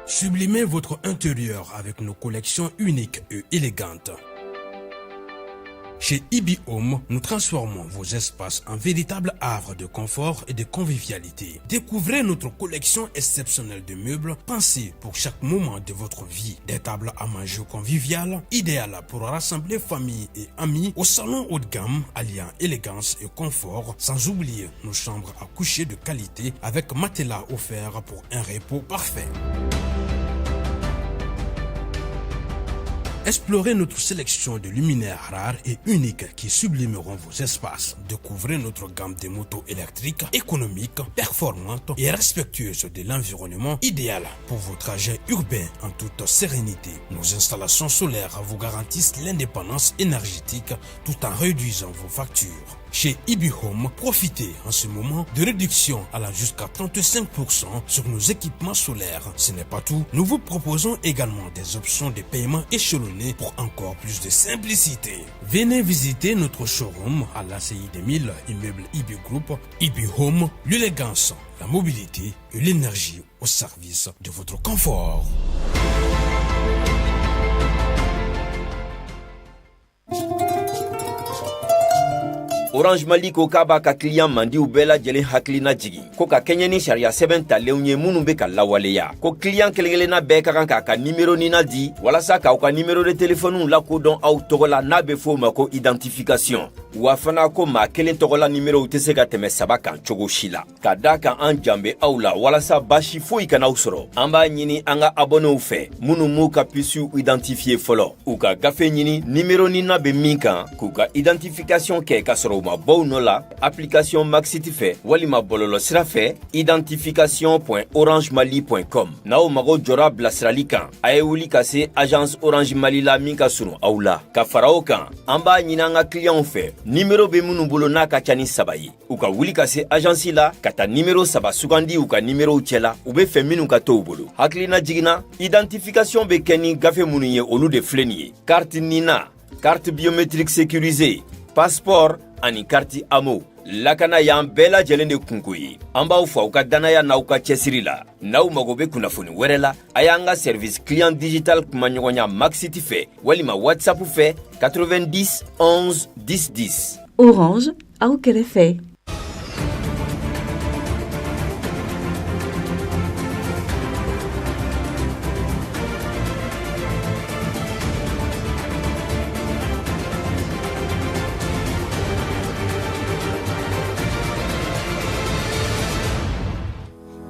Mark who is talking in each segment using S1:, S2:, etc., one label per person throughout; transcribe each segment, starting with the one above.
S1: Sublimez votre intérieur avec nos collections uniques et élégantes. Chez Ibi Home, nous transformons vos espaces en véritables havres de confort et de convivialité. Découvrez notre collection exceptionnelle de meubles pensés pour chaque moment de votre vie. Des tables à manger conviviales, idéales pour rassembler famille et amis au salon haut de gamme, alliant élégance et confort, sans oublier nos chambres à coucher de qualité avec matelas offert pour un repos parfait. Explorez notre sélection de luminaires rares et uniques qui sublimeront vos espaces. Découvrez notre gamme de motos électriques, économiques, performantes et respectueuses de l'environnement, idéal pour vos trajets urbains en toute sérénité. Nos installations solaires vous garantissent l'indépendance énergétique tout en réduisant vos factures. Chez Ibi Home, profitez en ce moment de réduction allant jusqu'à 35% sur nos équipements solaires. Ce n'est pas tout, nous vous proposons également des options de paiement échelonnées pour encore plus de simplicité. Venez visiter notre showroom à l'ACI 2000, immeuble Ibi Group, Ibi Home, l'élégance, la mobilité et l'énergie au service de votre confort.
S2: Orange Mali ko k'a b'a ka kiliyan mandiw bɛɛ lajɛlen hakilina jigin ko ka kɛɲɛ ni sariya sɛbɛn talenw ye minnu bɛ ka lawaleya, ko kiliyan kelen-kelenna bɛɛ ka kan k'a ka nimero nina di walasa k'aw ka nimero de telefɔniw lakodɔn aw tɔgɔ la, n'a bɛ f'o ma ko identification. Wa fana ko maa kelen tɔgɔla nimerow tɛ se ka tɛmɛ saba kan cogo si la. Ka da kan an jan bɛ aw la walasa baasi foyi kana aw sɔrɔ, an b'a ɲini an ka abɔnew fɛ minnu m'u ka pisiw identifiye fɔlɔ, u ka gafe ɲini nimero nina bɛ min kan, k'u ka identification kɛ k'a sɔrɔ u ma bɔ u nɔ la, application Maxit fɛ walima bɔlɔlɔ sira fɛ, identification.orangemali.com. N'aw mago jɔra bilasirali kan, a ye wuli ka se agence Orange Mali la min ka surun aw la. Ka fara o kan, an b'a ɲini an ka kiliyanw fɛ, nimero bɛ minnu bolo n'a ka ca ni saba ye, u ka wuli ka se agence la ka taa nimero saba sugandi u ka nimerow cɛla, u bɛ fɛ minnu ka to u bolo. Hakilina jiginna, identification bɛ kɛ ni gafe minnu ye, olu de filɛ nin ye: carte nina, carte biométrique sécurisée, passeport ani carte AMO. Lakana y'an bɛɛ lajɛlen de kunko ye. An b'aw fo aw ka dannaya n'aw ka cɛsiri la. N'aw mago bɛ kunnafoni wɛrɛ la, a y'an ka service client digital kumaɲɔgɔnya Maxit fɛ walima WhatsApp fɛ, 90 11 10 10.
S3: Orange, aw kɛrɛfɛ.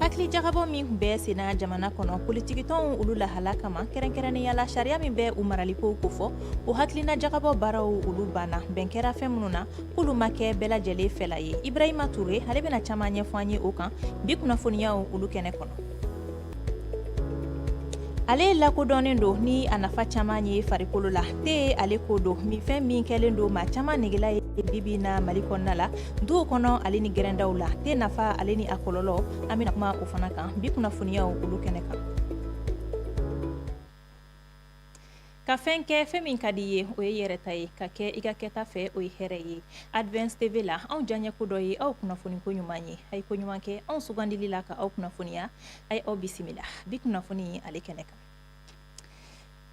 S4: Hakili jagabɔ min tun bɛ senna jamana kɔnɔ politikitɔnw olu lahala kama, kɛrɛnkɛrɛnnenya la sariya min bɛ u maralikow kofɔ, o hakilina jagabɔ baaraw olu banna. Bɛn kɛra fɛn minnu na, k'olu ma kɛ bɛɛ lajɛlen fɛla ye. Ibrahima Ture, ale bɛna caman ɲɛfɔ an ye o kan bi kunnafoniyaw olu kɛnɛ kɔnɔ. Ale lakodɔnnen don ni a nafa caman ye farikolo la. Te ale ko don, minfɛn min kɛlen don maa caman negela ye bibi na Mali kɔnɔna la, duw kɔnɔ ale ni gɛrɛndaw la. Te nafa ale ni a kɔlɔlɔ, an bɛna kuma o fana kan bi kunnafoniyaw olu kɛnɛ kan. Ka fɛn kɛ fɛn min ka di i ye, o ye yɛrɛ ta ye. Ka kɛ i ka kɛta fɛ, o ye hɛrɛ ye. Advance TV la, anw diyaɲɛko dɔ ye aw kunnafoni ko ɲuman ye. A ye ko ɲuman kɛ anw sugandili la ka aw kunnafoniya. A ye aw bisimila bi kunnafoni ale kɛnɛ kan.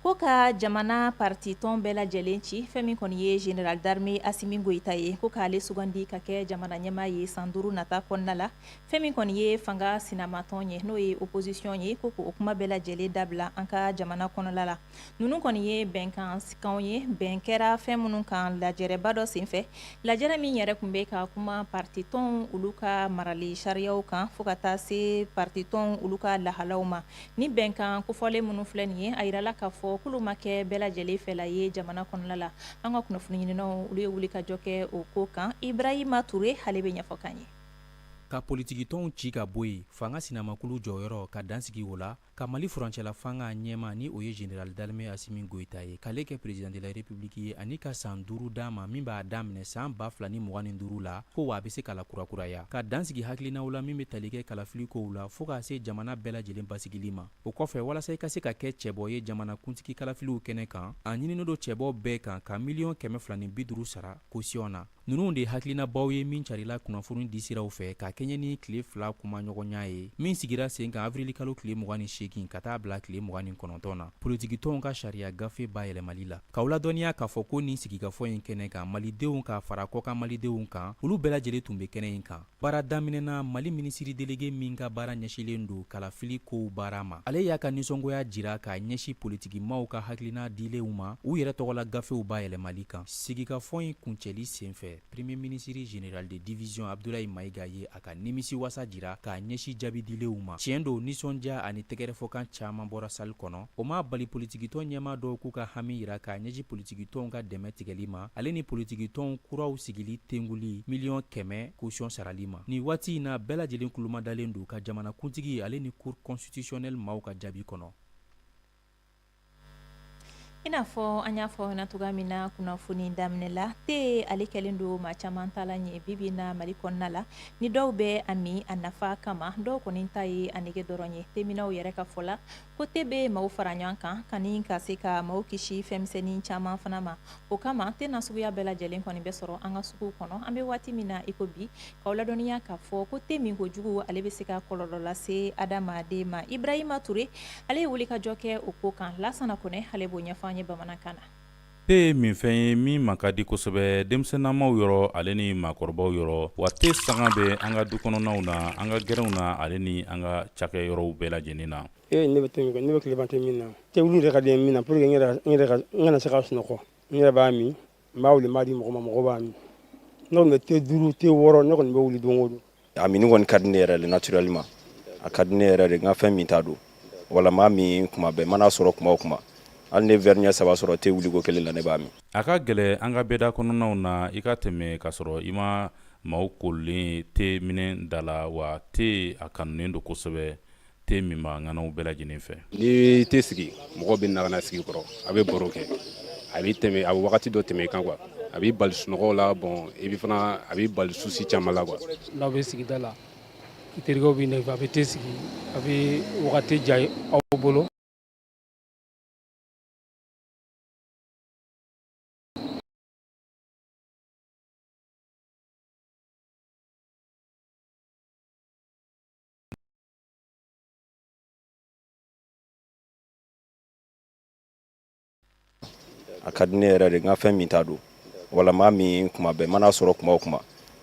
S4: Ko ka jamana parti tɔn bɛɛ lajɛlen ci, fɛn min kɔni ye général d'armée Asimi Goyita ye, ko k'ale sugandi ka kɛ jamana ɲɛmaa ye san 5 nata kɔnɔna la. Fɛn min kɔni ye fanga sinamatɔn ye, n'o ye opposition ye, ko k'o kuma bɛɛ lajɛlen dabila an ka jamana kɔnɔla la. Ninnu kɔni ye bɛnkan ye, bɛn kɛra fɛn minnu kan lajɛrɛba dɔ senfɛ, lajɛrɛ min yɛrɛ tun bɛ ka kuma parti tɔnw olu ka marali sariyaw kan, fo ka taa se parti tɔnw olu ka lahalaw ma. Ni bɛnkan kofɔlen minnu filɛ nin ye, a yirala k'a fɔ k'olu ma kɛ bɛɛ lajɛlen fɛla ye jamana kɔnɔna la. An ka kunnafoni ɲininaw olu ye wuli ka jɔ kɛ o ko kan. Ibrahima Ture, ale bɛ ɲɛfɔ k'an ye.
S5: Ka politikitɔnw ci ka bɔ yen, fanga sinamakulu jɔyɔrɔ ka dansigi o la, ka Mali furancɛla fanga ɲɛmaa ni o ye général d'armée Asimi Goyita ye, k'ale kɛ président de la République ye, ani ka san 5 d'a ma min b'a daminɛ san 2025 la, ko wa a bɛ se ka lakurakuraya, ka dansigi hakilinaw la min bɛ tali kɛ kalafili kow la, fo ka se jamana bɛɛ lajɛlen basigili ma. O kɔfɛ, walasa i ka se ka kɛ cɛbɔ ye jamana kuntigi kalafiliw kɛnɛ kan, a ɲininen don cɛbɔ bɛɛ kan ka miliyɔn 250 sara caution na. Ninnu de ye hakilinabaw ye min carila kunnafoni di siraw fɛ ka kɛ. kɛɲɛ ni tile 2 kumaɲɔgɔnya ye min sigira sen kan avirilikalo tile 28 ka taa bila tile 29 na, politikitɔnw ka sariya gafe bayɛlɛmali la. K'aw ladɔnniya k'a fɔ ko nin sigikafɔ in kɛnɛ kan, malidenw ka fara kɔkan malidenw kan, olu bɛɛ lajɛlen tun bɛ kɛnɛ in kan. Baara daminɛna, Mali minisiri delege min ka baara ɲɛsinlen don kalafili kow baara ma, ale y'a ka nisɔngoya jira k'a ɲɛsin politikimaw ka hakilina dilenw ma u yɛrɛ tɔgɔla gafew bayɛlɛmali kan. Sigikafɔ in kuncɛli senfɛ, Premier ministre général de division Abdoulaye Maïga ye a ka nimisiwasa jira k'a ɲɛsin jaabi dilenw ma. Tiɲɛ don, nisɔndiya ani tɛgɛrɛfɔkan caman bɔra salle kɔnɔ. O ma bali politikitɔn ɲɛmaa dɔw k'u ka hami jira k'a ɲɛsin politikitɔnw ka dɛmɛ tigɛli ma, ale ni politikitɔnw kuraw sigili tenguli 100 000 caution sarali ma. Nin waati in na, bɛɛ lajɛlen tulomadalen don ka jamanakuntigi ale ni cour constitutionnelle maaw ka jaabi kɔnɔ.
S4: I n'a fɔ an y'a fɔ na cogoya min na kunnafoni daminɛ la, te ale kɛlen don maa caman ta la ɲɛ bibi na Mali kɔnɔna la. Ni dɔw bɛ a min a nafa kama, dɔw kɔni ta ye a nege dɔrɔn ye. Teminnaw yɛrɛ ka fɔ la ko te bɛ maaw fara ɲɔgɔn kan ka ka se ka maaw kisi fɛnmisɛnnin caman fana ma. O kama, te na suguya bɛɛ lajɛlen kɔni bɛ sɔrɔ an ka sugu kɔnɔ. An bɛ waati min na i ko bi, k'aw ladɔnniya k'a fɔ ko te min kojugu, ale bɛ se ka kɔlɔlɔ lase adamaden ma. Ibrahima Ture, ale ye wulikajɔ kɛ o ko kan. Lasana Kɔnɛ, ale b'o ɲɛfɔ an ye bamanankan na.
S6: Te ye minfɛn ye min man ka di kosɛbɛ denmisɛnnamaw yɔrɔ ale ni maakɔrɔbaw yɔrɔ. Wa te sanga bɛ an ka du kɔnɔnaw na, an ka gɛrɛnw na, ale ni an ka cakɛyɔrɔw bɛɛ lajɛlen na.
S7: Ee, ne bɛ te min, ne bɛ tilema te min na, te wuli yɛrɛ ka di min na pour que n yɛrɛ ka n kana se ka sunɔgɔ. N yɛrɛ b'a min, n b'a wuli, n b'a di mɔgɔ ma, mɔgɔ b'a min. Ne kɔni bɛ te duuru, te wɔɔrɔ, ne kɔni bɛ wuli don o don.
S8: A minni kɔni ka di ne yɛrɛ de naturellement. A ka di ne yɛrɛ de, n ka fɛn min ta don wala n b'a min kuma bɛɛ. Mana sɔrɔ kuma o kuma, hali ne verre ɲɛ 3 sɔrɔ te wuliko kelen la, ne b'a min.
S6: A ka gɛlɛ an ka bɛda kɔnɔnaw na i ka tɛmɛ k'a sɔrɔ i ma maaw kolilen te minɛ da la. Wa te a kanunen don kosɛbɛ te minba ŋanaw bɛɛ lajɛlen fɛ.
S9: N'i te sigi, mɔgɔw bɛ na ka na sigi kɔrɔ, a bɛ baro kɛ, a b'i tɛmɛ, a bɛ wagati dɔ tɛmɛ i kan quoi. A b'i bali sunɔgɔw la. Bon, i bɛ fana, a b'i bali souci caman la quoi.
S10: N'aw bɛ sigida la, i terikɛw b'i nɔfɛ, a bɛ te sigi, a bɛ wagati diya aw bolo.
S8: A ka di ne yɛrɛ de, n ka fɛn min ta don wala n b'a min kuma bɛɛ. Mana sɔrɔ kuma o kuma,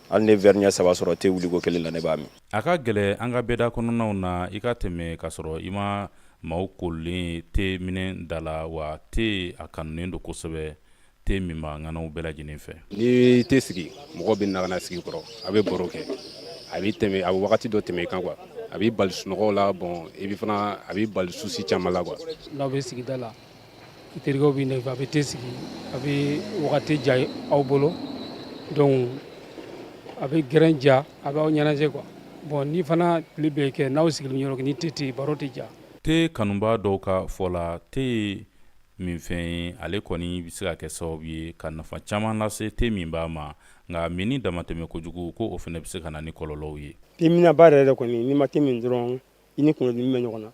S8: hali ne verre ɲɛ 3 sɔrɔ te wuliko kelen la, ne b'a min.
S6: A ka gɛlɛ an ka bɛda kɔnɔnaw na i ka tɛmɛ k'a sɔrɔ i ma maaw kolilen te minɛ da la. Wa te a kanunen don kosɛbɛ te minba ŋanaw bɛɛ lajɛlen fɛ.
S9: N'i te sigi, mɔgɔw bɛ na ka na sigi kɔrɔ, a bɛ baro kɛ, a b'i tɛmɛ, a bɛ wagati dɔ tɛmɛ i kan quoi. A b'i bali sunɔgɔw la. Bon, i bɛ fana, a b'i bali souci caman la quoi.
S10: N'aw bɛ sigida la, i terikɛw b'i nɔfɛ, a bɛ te sigi, a bɛ wagati diya aw bolo. Donc a bɛ gɛrɛn diya, a b'aw ɲɛnajɛ quoi. Bon, ni fana tile bɛɛ kɛ n'aw sigilen ɲɔgɔn, ni te tɛ, baro tɛ diya.
S6: Te kanuba dɔw ka fɔ la, te ye minfɛn ye, ale kɔni bɛ se ka kɛ sababu ye ka nafa caman lase te min b'a ma, nka minni damatɛmɛ kojugu, ko o fana bɛ se ka na ni kɔlɔlɔw ye.
S7: Te minna ba yɛrɛ kɔni, n'i ma te min dɔrɔn, i ni kunkolodimi bɛ ɲɔgɔn na.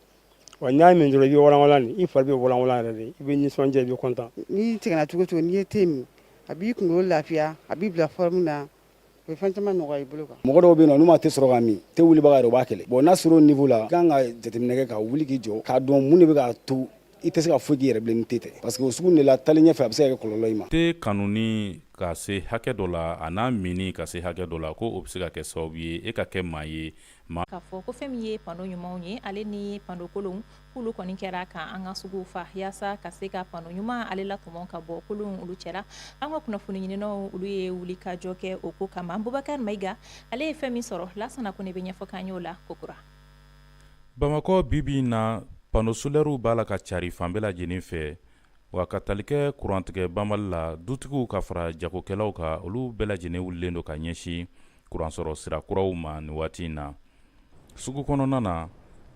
S7: Wa n'i y'a min dɔrɔn, i bɛ walanwalan de, i fari bɛ walanwalan yɛrɛ de, i bɛ nisɔndiya, i bɛ content.
S11: N'i sɛgɛnna cogo cogo, n'i ye te min, a b'i kunkolo lafiya, a b'i bila forme na, a bɛ fɛn caman nɔgɔya i bolo quoi.
S12: Mɔgɔ dɔw bɛ yen nɔ, n'u ma te sɔrɔ ka min, te wulibaga yɛrɛ, u b'a kɛlɛ. Bon, n'a sera o niveau la, i kan ka jateminɛ kɛ ka wuli k'i jɔ k'a dɔn mun de bɛ k'a to i tɛ se ka foyi k'i yɛrɛ bilen ni te tɛ, parce que o sugu de la, taalen ɲɛfɛ, a bɛ se ka kɛ kɔlɔlɔ i ma.
S6: Te kanuni ka se hakɛ dɔ la, a n'a minni ka se hakɛ dɔ la, ko o bɛ se ka kɛ sababu ye e ka kɛ maa ye maa
S4: K'a fɔ ko fɛn min ye panneau ɲumanw ye, ale ni panneau kolonw, k'olu kɔni kɛra ka an ka suguw fa, yaasa ka se ka panneau ɲuman ale latɔmɔ ka bɔ kolon olu cɛla. An ka kunnafoni ɲininaw, olu ye wuli ka jɔ kɛ o ko kama. Bubakari Mayiga, ale ye fɛn min sɔrɔ, Lasana Kone bɛ ɲɛfɔ k'an y'o la kokura.
S6: Bamakɔ bibi in na, panneau solairew b'a la ka cari fan bɛɛ lajɛlen fɛ. Wa ka tali kɛ kurantigɛ banbali la, dutigiw ka fara jagokɛlaw kan, olu bɛɛ lajɛlen wulilen don ka ɲɛsin kuransɔrɔ sira kuraw ma nin waati in na. Sugu kɔnɔna na,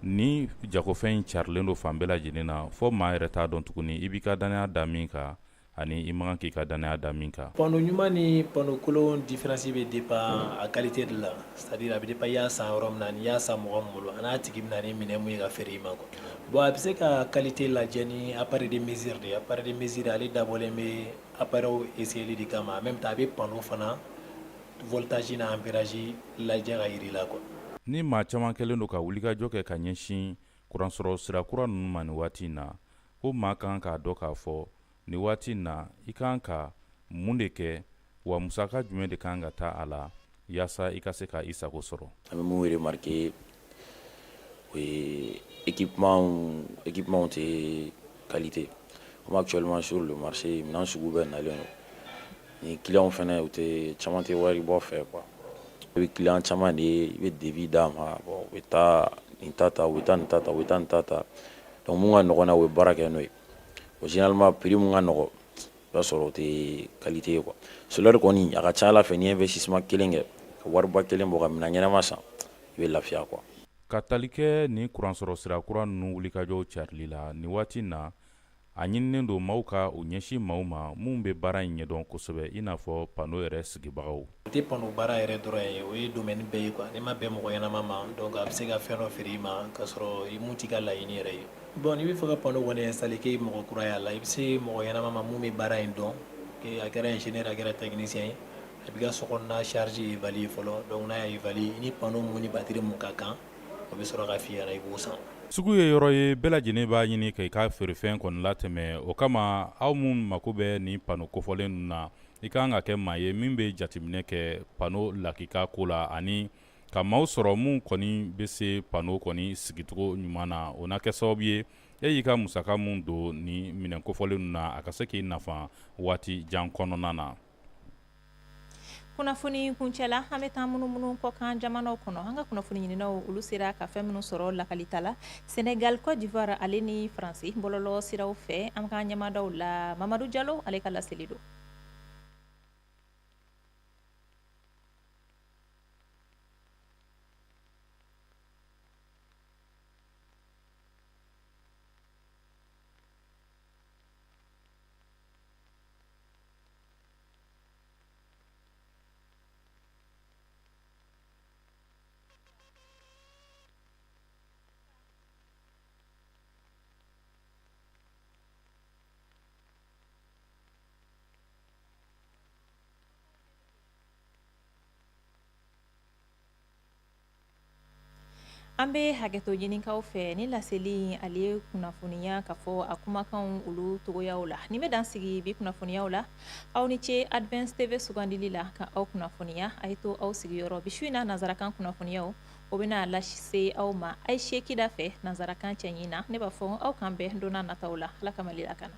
S6: ni jagofɛn in carilen don fan bɛɛ lajɛlen na, fɔ maa yɛrɛ t'a dɔn tuguni i b'i ka dannaya da min kan ani i man kan k'i ka dannaya da min kan.
S13: Panneau ɲuman ni panneau kolon différence bɛ dépend a qualité de la, c'est à dire a bɛ dépend i y'a san yɔrɔ min na, ani i y'a san mɔgɔ min bolo, a n'a tigi bɛ na ni minɛn mun ye ka feere i ma quoi. Bon, a bɛ se ka qualité lajɛ ni appareil de mesure de ye. Appareil de mesure, ale dabɔlen bɛ appareil essayeli de kama. En même temps, a bɛ panneau fana voltage n'a ampérage lajɛ ka yir'i la quoi.
S6: Ni maa caman kɛlen don ka wulikajɔ kɛ ka ɲɛsin kuransɔrɔ sira kura ninnu ma nin waati in na, ko maa kan k'a dɔn k'a fɔ nin waati in na i kan ka mun de kɛ, wa musaka jumɛn de kan ka taa a la yaasa i ka se ka i sago sɔrɔ.
S8: An bɛ mun remarquer, o ye équipement, équipement tɛ qualité. Comme actuellement sur le marché, minɛn sugu bɛɛ nalen don. Ni clients fana, u tɛ caman tɛ wari bɔ fɛ quoi. I bɛ client caman de ye, i bɛ devis d'a ma, bon, u bɛ taa nin ta ta, u bɛ taa nin ta ta, u bɛ taa nin ta ta. Donc mun ka nɔgɔn na, u bɛ baara kɛ n'o ye. Bon, généralement prix mun ka nɔgɔn, i b'a sɔrɔ o tɛ qualité ye quoi. Solaire kɔni, a ka ca Ala fɛ, n'i ye investissement kelen kɛ, ka wariba kelen bɔ ka minɛn ɲɛnama san, i bɛ lafiya quoi.
S6: Ka tali kɛ nin kuransɔrɔ sira kura ninnu wulikajɔw carili la nin waati in na, a ɲininen don maaw ka u ɲɛsin maaw ma minnu bɛ baara in ɲɛdɔn kosɛbɛ, i n'a fɔ panneau yɛrɛ sigibagaw.
S13: O tɛ panneau baara yɛrɛ dɔrɔn ye, o ye domaine bɛɛ ye quoi. N'i ma bɛn mɔgɔ ɲɛnama ma, donc a bɛ se ka fɛn dɔ feere i ma k'a sɔrɔ i mun t'i ka laɲini yɛrɛ ye. Bon, n'i bɛ fɛ ka panneau kɔni installer, k'e ye mɔgɔ kura y'a la, i bɛ se mɔgɔ ɲɛnama ma mun bɛ baara in dɔn, a kɛra ingénieur, a kɛra technicien ye, a b'i ka sokɔnɔna charge évaluer fɔlɔ. Donc n'a y'a évaluer, i ni panneau mun ni batterie mun ka kan, o bɛ sɔrɔ ka f'i ɲɛna, i b'o san.
S6: Sugu ye yɔrɔ ye, bɛɛ lajɛlen b'a ɲini ka i ka feerefɛn kɔni latɛmɛ. O kama, aw minnu mako bɛ nin panneau kofɔlen ninnu na, i ka kan ka kɛ maa ye min bɛ jateminɛ kɛ panneau lakika ko la, ani ka maaw sɔrɔ minnu kɔni bɛ se panneau kɔni sigicogo ɲuman na. O na kɛ sababu ye e y'i ka musaka min don nin minɛn kofɔlen ninnu na, a ka se k'i nafa waati jan kɔnɔna na.
S4: Kunnafoni kuncɛ la, an bɛ taa munumunu kɔkan jamanaw kɔnɔ. An ka kunnafoni ɲininaw, olu sera ka fɛn minnu sɔrɔ lakalita la Senegal, Cote d'Ivoire ale ni Faransi bɔlɔlɔ siraw fɛ, an ka ɲɛmadaw la, Mamadu Jalo, ale ka laseli don. An bɛ hakɛto ɲinikaw fɛ ni laseli ale kunnafoniya ka fɔ a kumakanw olu togoyaw la. Nin bɛ dan sigi bi kunnafoniyaw la. Aw ni ce Advance TV sugandili la ka aw kunnafoniya. A ye to aw sigiyɔrɔ. Bi su in na, nansarakan kunnafoniyaw, o bɛna lase aw ma Ayise Kida fɛ nansarakan cɛɲi na. Ne b'a fɔ aw k'an bɛn don nataw la. Ala ka Mali lakana.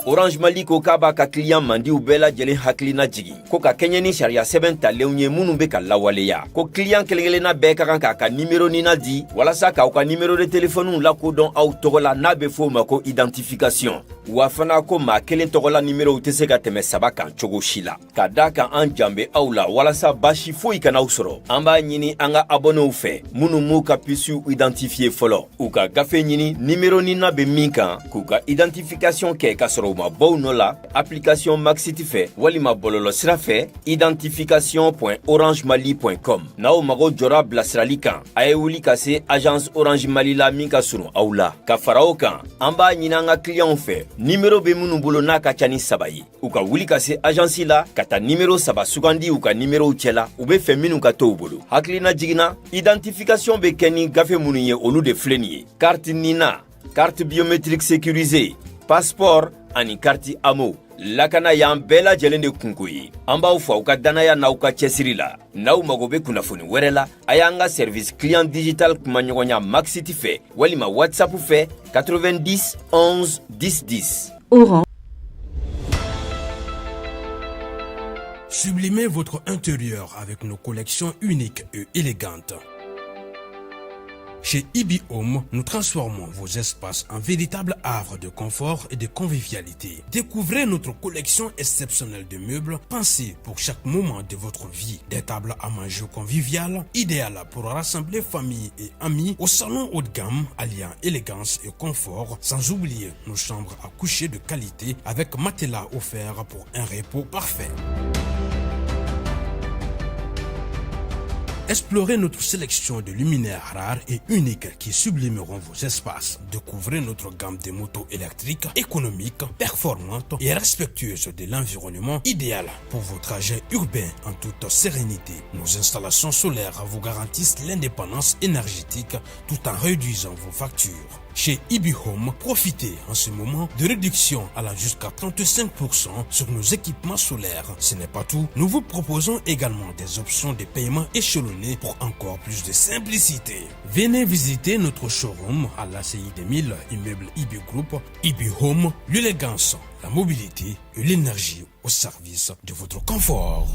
S2: Orange Mali ko k'a b'a ka client mandiw bɛɛ lajɛlen hakilina jigin ko ka kɛɲɛ ni sariya sɛbɛn talenw ye minnu bɛ ka lawaleya, ko client kelen-kelenna bɛɛ ka kan k'a ka nimero nina di walasa k'aw ka nimero de telefɔniw lakodɔn aw tɔgɔ la, n'a bɛ f'o ma ko identification. Wa fana ko maa kelen tɔgɔla nimerow tɛ se ka tɛmɛ saba kan cogo si la. Ka da kan an jan bɛ aw la walasa baasi foyi kana aw sɔrɔ, an b'a ɲini an ka abɔnew fɛ minnu m'u ka pusiw identifier fɔlɔ, u ka gafe ɲini nimero nina bɛ min kan, k'u ka identification kɛ k'a sɔrɔ u ma bɔ u nɔ la application Maxit fɛ walima bɔlɔlɔsira fɛ identification.orangemali.com. N'aw mago jɔra bilasirali kan, a ye wuli ka se agence Orange Mali la min ka surun aw la. Ka fara o kan, an b'a ɲini an ka clientw fɛ, nimero bɛ minnu bolo n'a ka ca ni saba ye, u ka wuli ka se agence la ka taa nimero saba sugandi u ka nimerow cɛla u bɛ fɛ minnu ka to u bolo. Hakilina jiginna, identification bɛ kɛ ni gafe minnu ye, olu de filɛ nin ye: carte nina, carte biométrique sécurisée, passeport ani carte AMO. Lakana y'an bɛɛ lajɛlen de kunko ye. An b'aw fo aw ka dannaya n'aw ka cɛsiri la. N'aw mago bɛ kunnafoni wɛrɛ la, a y'an ka service client digital kumaɲɔgɔnya Maxit fɛ walima WhatsApp fɛ 90 11 10 10.
S3: Orange.
S1: Sublimez votre intérieur avec nos collections uniques et élégantes. Chez Ibi Home, nous transformons vos espaces en véritables havres de confort et de convivialité. Découvrez notre collection exceptionnelle de meubles pensés pour chaque moment de votre vie. Des tables à manger conviviales, idéales pour rassembler famille et amis au salon haut de gamme, alliant élégance et confort, sans oublier nos chambres à coucher de qualité avec matelas offert pour un repos parfait. Explorez notre sélection de luminaires rares et uniques qui sublimeront vos espaces. Découvrez notre gamme de motos électriques économiques, performantes et respectueuses de l'environnement, idéal pour vos trajets urbains en toute sérénité. Nos installations solaires vous garantissent l'indépendance énergétique tout en réduisant vos factures. Chez Ibi Home, profitez en ce moment de réductions allant jusqu'à 35% sur nos équipements solaires. Ce n'est pas tout, nous vous proposons également des options de paiement échelonnées pour encore plus de simplicité. Venez visiter notre showroom à l'ACI 2000, immeuble Ibi Group, Ibi Home, l'élégance, la mobilité et l'énergie au service de votre confort.